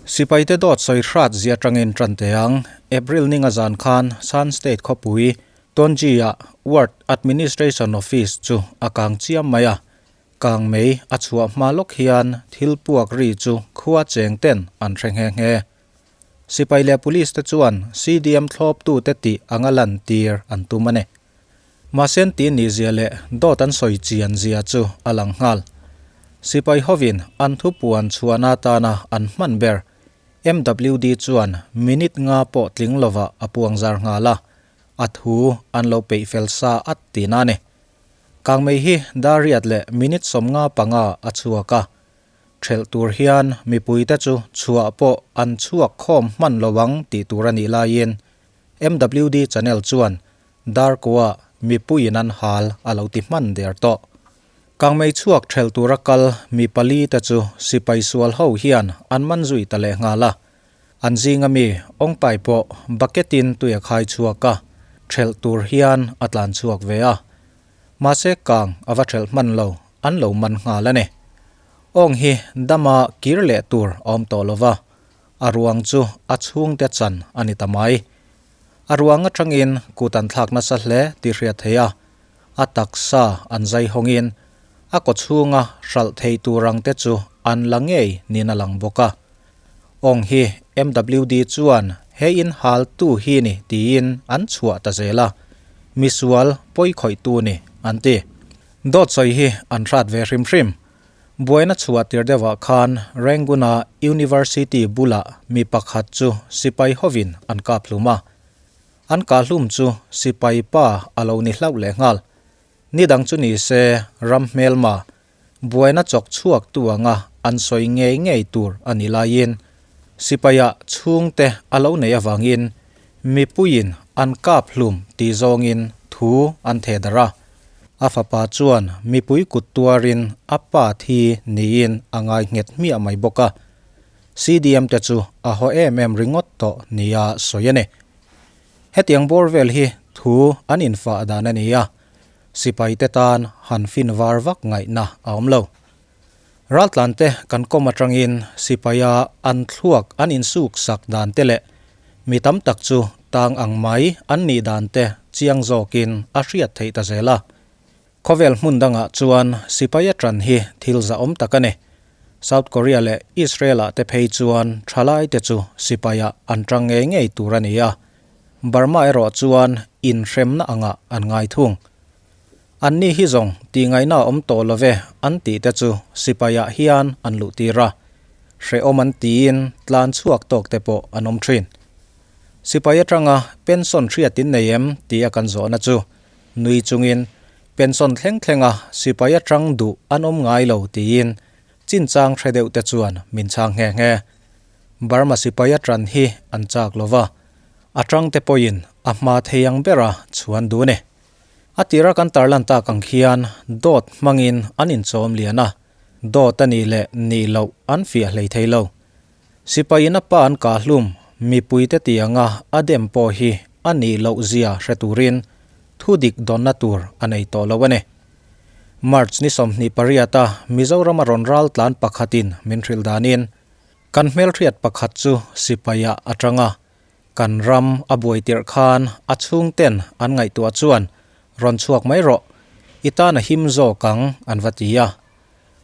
Sipaite dawt sawi hrat zia atangin tan teh ang. April ninga zan khan Shan State khawpui Taunggyi-ah Ward Administration Office chu a kang chiam mai a. Kang mei a chhuah hma lawk hian thil puak ri chu khua cheng ten an hre nghe nghe. Sipai leh Police te chuan CDM thlawptute tih anga lantir an tum a ni. Mahse ti ni zia leh dawt an sawi chian zia chu a lang nghal. Sipai hovin an thupuan chhuahna atana an hman ber MWD chuan minute nga pawh tling lovah a puang zar nghal a, a thu an lo peih fel sa at tihna a ni. Kangmei hi dar riat leh minute 55 a chhuak a, thelh tur hian mipuite chu chhuah pawh an chhuak khawm hman lo ang tih tur a nih laiin MWD channel chuan Darkua mipuiin an hal a lo ti hman der tawh. Kangmei chhuak thelh tura kal mi pali te chu sipai sual ho hian an man zui ta leh nghal a. An zinga mi awngpai pawh bucket in tui a khai chhuak a, thelh tur hian a tlan chhuak ve a. Mahse kang a va thelh hman lo, an lo man nghal a ni. Awng hi dama kir leh tur a awm tawh lo va, a ruang chu a chhungte chan a ni ta mai. A ruang atangin kut an thlak nasa hle tih hriat theih a, a taksa an zai hawngin a kawchhunga hralh thei tur ang te chu an la ngei niin a lang bawk a. Awng hi MWD chuan he in hal tu hi ni tiin an chhuah ta zel a, misual pawikhawihtu ni an ti. Dawt sawi hi an hrat ve hrim hrim. Buaina chhuah tir deuhah khan Rangoon-a University bulah mi pakhat chu sipai hovin an kap hlum a. An kah hlum chu sipai pa a lo ni hlauh leh nghal. Ni dang chu ni se ram hmelma, buaina chawk chhuak tu anga an sawi ngei ngei tur a ni laiin sipaiah chhungte a lo neih avangin mipuiin an kap hlum tih zawngin thu an theh darh a. A fapa chuan mipui kut tuarin a pa thi niin a ngai nghet hmiah mai bawk a. CDM te chu a haw em em ringawt tawh nia sawi a ni. Hetiang bawr vel hi thu an infah dan a ni a, sipai te tan han fin var vak ngaihna a awm lo. Raltlan te kan kawm atangin sipaia an thluak an insuk sak dan te leh mi tam tak chu tang ang mai an nih dan te chiang zawkin a hriat theih ta zel a. Khawvel hmun dangah chuan sipaia tan hi thil zahawm tak a ni. South Korea leh Israel-ah te phei chuan thalai te chu sipaiah an tang ngei ngei tur a ni a, Burma erawh chuan inhremna angah an ngai thung. An ni hi zawng tih ngaihna a awm tawh lo ve an tih te chu sipaiah hian an luh tir a, hrehawm an tiin tlan chhuak tawk te pawh an awm thin. Sipai atanga pension hriat in nei em tih a kan zawhna chu nui chungin pension thleng thlenga sipai atang duh an awm ngai lo tiin chinchang hre deuh te chuan min chhang nghe nghe. Burma sipai atan hi an chak lo va, a tangte pawhin a hma thei ang bera chhuan duh a ni. A tira kan tarlan tak ang khian dawt hmangin an inchawm lian a, dawt a nih leh nih loh an fiah hlei thei lo. Sipaiin a pa an kah hlum mipuite tih anga a dem pawh hi a nih loh zia hre turin thu dik dawnna tur a nei tawh lo a ni. March ni 28 a Mizorama rawn ral tlan pakhatin min hrilh danin kan hmelhriat pakhat chu sipaiah a tang a, Kan ram a buai tirh khan a chhungten an ngaihtuah chuan rawn chhuak mai rawh, i tan a him zawk ang an va ti a.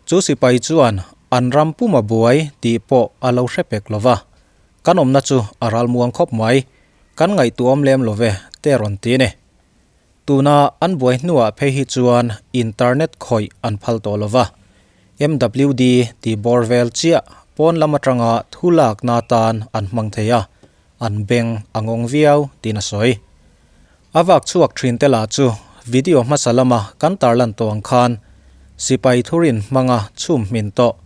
Chu sipai chuan an ram pum a buai tih pawh a lo hre pek lo va, kan awmna chu a ral muang khawp mai, kan ngaihtuahawm lem lo ve te rawn ti ni. Tuna an buai hnuah phei hi chuan internet khawih an phal tawh lo va, MWD tih bawr vel chiah pawn lam atanga thu lakna atan an hmang thei a, an beng a ngawng viau tiin a sawi. A vak chhuak thin te lah chu video hmasa lama kan tarlan tawh ang khan sipai thurin hmanga chhum hmin tawh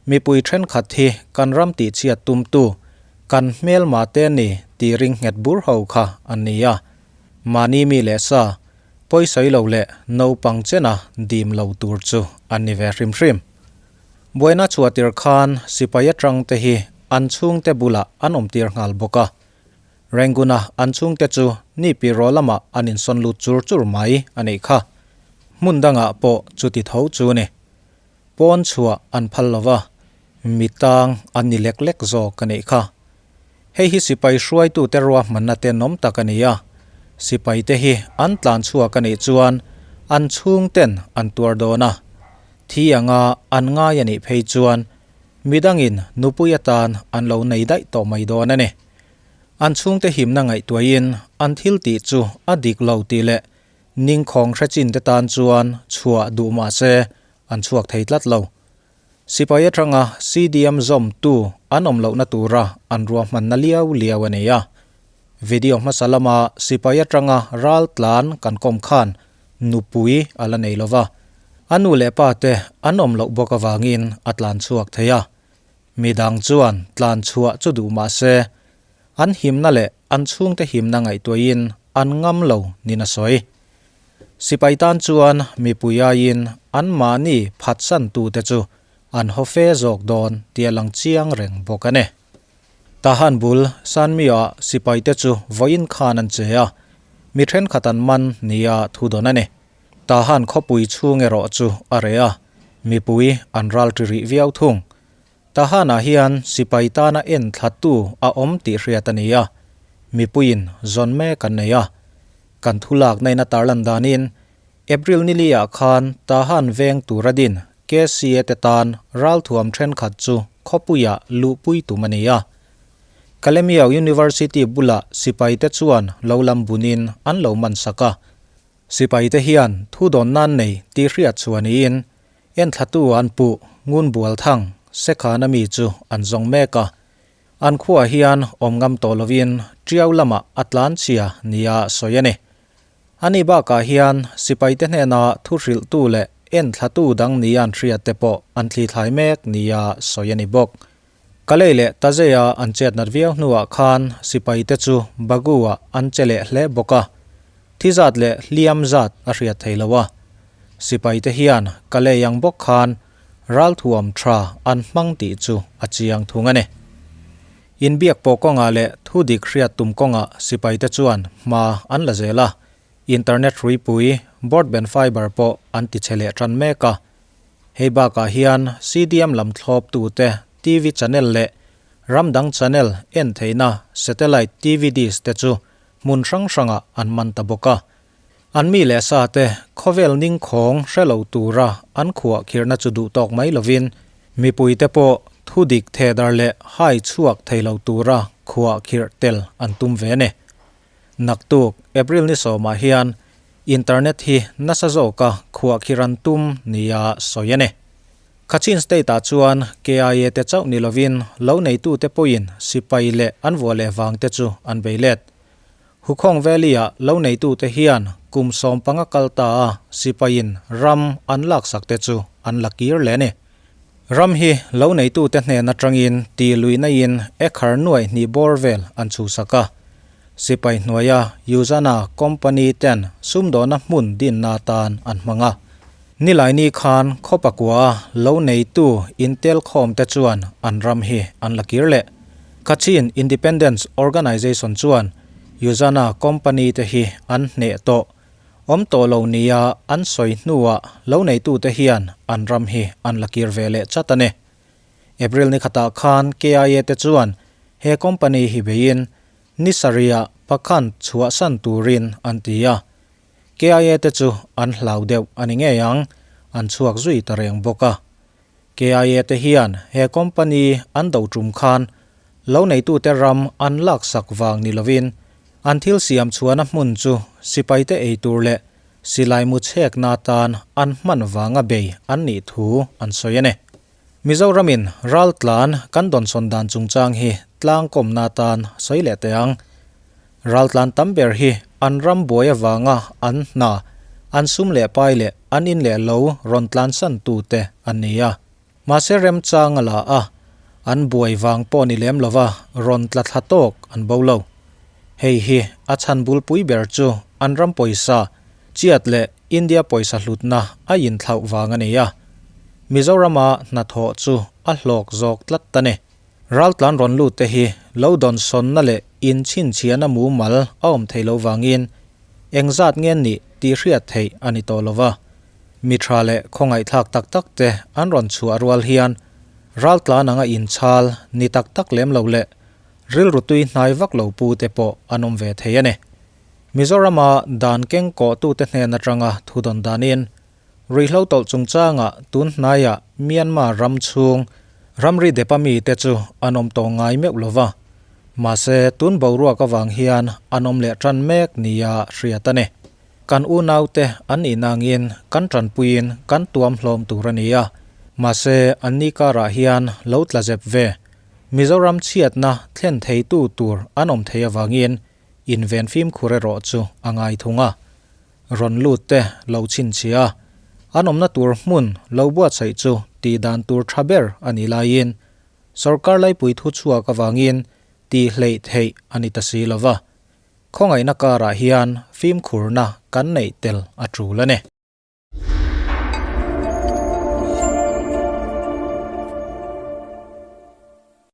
mipui thenkhat hi kan ram tihchhiat tumtu kan hmelma te ni tih ring nghet bur ho kha an ni a. Mahni mi leh sa, pawisawi lo leh naupang chena dim lo tur chu an ni ve hrim hrim. Buaina chhuah tir khan sipai atang te hi an chhungte bulah an awm tir nghal bawk a. Rangoon-a an chhungte chu ni pi rawh lamah an insawn lut chur chur mai a nih kha. Hmun dangah pawh chuti tho chu ni. Pawn chhuah an phal lo va. Mi tang an ni lek lek zawk a nih kha. Hei hi sipai hruaitute ruahmanna tenawm tak a ni a. Sipaite hi an tlan chhuak a nih chuan an chhungten an tuar dawn a. Thi anga an ngai a nih phei chuan midangin nupui atan an lo nei daih tawh mai dawn a ni. An chhungte himna ngaihtuahin an thil tih chu a dik lo tih leh ningkhawng hre chin te tan chuan chhuah duh mah se an chhuak thei tlat lo. Sipai atanga CDM zawmtu an awm lohna tura an ruahmanna liau liau a nei a. Video hmasa lama sipai atanga ral tlan kan kawm khan nupui a la nei lova, a nu leh pa te an awm loh bawk avangin a tlan chhuak thei a. Midang chuan tlan chhuah chu duh mah se, an himna leh an chhungte himna ngaihtuahin an ngam lo nin a sawi. Sipai tan chuan mipui aiin anmahni phatsantute chu an haw fe zawk dawn tih a lang chiang reng bawk a ni. Tahan bul Sanmio-ah sipaite chu vawiin khan an che a, mi thenkhat an man nia thu dawn a ni. Tahan khawpui chhung erawh chu a reh a, mipui an ral ṭi rih viau thung. Tahanah hian sipai tana en thlattu a awm tih hriat a ni a, mipuiin zawn mek an nei a. Kan thu lakna in a tarlan danin April nili-ah khan Tahan veng tura din KCA te tan ralthuam thenkhat chu khawpuiah luhpui tum a ni a. Kalemiao University bulah sipaite chuan lo lam bunin an lo man sak a. Sipaite hian thu dawn nan nei tih hriat chhuah niin enthlatu an puh Ngun Bual Thang, Sekhana mi chu an zawng mek a. An khuaah hian awm ngam tawh lovin Tiau lamah a tlan chhia nia sawi a ni. Ani bakah hian sipaite hnena thu hrilhtu leh enthlatu dang nia an hriat te pawh an thlithlai mek nia sawi a ni bawk. Kalei leh Tazeia an chet nat viau hnuah khan sipaite chu Bagu-ah an che leh hle bawk a, thi zat leh hliam zat a hriat thei lo a. Sipaite hian Kalei ang bawk khan ralthuam tha an hmang tih chu a chiang thung a ni. Inbiak pawh kawngah leh thu dik hriat tum kawngah sipaite chuan hma an la zel a, internet hruipui, broadband fiber pawh an ti chhe leh tan mek a. Hei bakah hian CDM lam thlawptute TV channel leh ram dang channel en theihna satellite TV dish te chu hmun hrang hrangah an man ta bawk a. An mi leh sa te khawvel ningkhawng hre lo tura an khuah khirhna chu duh tawk mai lovin mipuite pawh thu dik thedar leh hai chhuak thei lo tura khuah khirh tel an tum ve a ni. Naktuk April ni sawmah hian internet hi nasa zawka khuah khirh an tum nia sawi a ni. Kachin State-ah chuan KIA te chauh ni lovin lo neitute pawhin sipai leh an vuah leh vangte chu an bei let. Hukhawng Valley-ah lo neitute hian kum 15 kal ta a sipaiin ram an laksakte chu an la kir leh a ni. Ram hi lo neitute hnen atangin ti luihna in ekhar nuaih hnih bawr vel an chhuhsak a. Sipai hnuaia Yuzana company ten sumdawhna hmun dinna atan an hmang a. Nilaini khan khawpakua lo neitu intel khawmte chuan an ram hi an la kir leh. Kachin Independence Organization chuan Yuzana company te hi an hneh tawh. Awm tawh lo nia an sawi hnuah lo neitute hian an ram hi an la kir ve leh chat a ni. April ni khatah khan KIA te chuan he company hi beiin ni sarihah pakhan chhuahsan turin an ti a. KIA te chu an hlau deuh a ni ngei ang, an chhuak zui ta reng bawk a. KIA te hian he company an do tum khan lo neitute ram an laksak vang ni lovin an thil siam chhuahna hmun chu sipaite ei tur leh silai mu chhekna atan an hman vanga bei an nih thu an sawi a ni. Mizoramin raltlan kan dawnsawn dan chungchang hi tlangkawmna atan sawi leh teh ang. Raltlan tam ber hi an ram buai avanga an hna, an sum leh pai leh an in leh lo rawn tlansan tute an ni a. Mahse remchang a la a, an buai vang pawh ni lem lova rawn tla thla tawk an bo lo. Hei hi a chhan bulpui ber chu an ram pawisa, chiat leh India pawisa hlutna a inthlauh vang a ni a. Mizorama hnathawh chu a hlawk zawk tlat ta ni. Raltlan rawn lut te hi lo dawnsawnna leh inchhinchhiahna mumal a awm theih loh vangin engzat nge nih tih hriat theih a ni tawh lo va. Mi tha leh khawngaihthlak tak tak te an rawn chhuah rual hian Raltlan anga inchhal ni tak tak lem lo leh rilru tui hnai vak lo pu te pawh an awm ve thei a ni. Mizorama dan keng kawhtute hnen atanga thudawn danin Ruihhlo tawlh chungchangah tun hnaiah Myanmar ram chhung ramri depa mite chu an awm tawh ngai meuh lo va, mahse tun boruak avang hian an awm leh tan mek nia hriat a ni. Kan unaute an inangin kan tanpuiin kan tuam hlawm tur a ni a, mahse anni karah hian lo tla zep ve. Mizoram chhiatna thlen theitu tur an awm thei avangin inven fimkhur erawh chu a ngai thung a. Rawn lut te lo chhinchhia a, an awmna tur hmun lo buatsaih chu tih dan tur tha ber a nih laiin sorkar laipui thu chhuak avangin tih hleih theih a ni ta si lo va. Khawngaihna karah hian fimkhurna kan neih tel a tul a ni.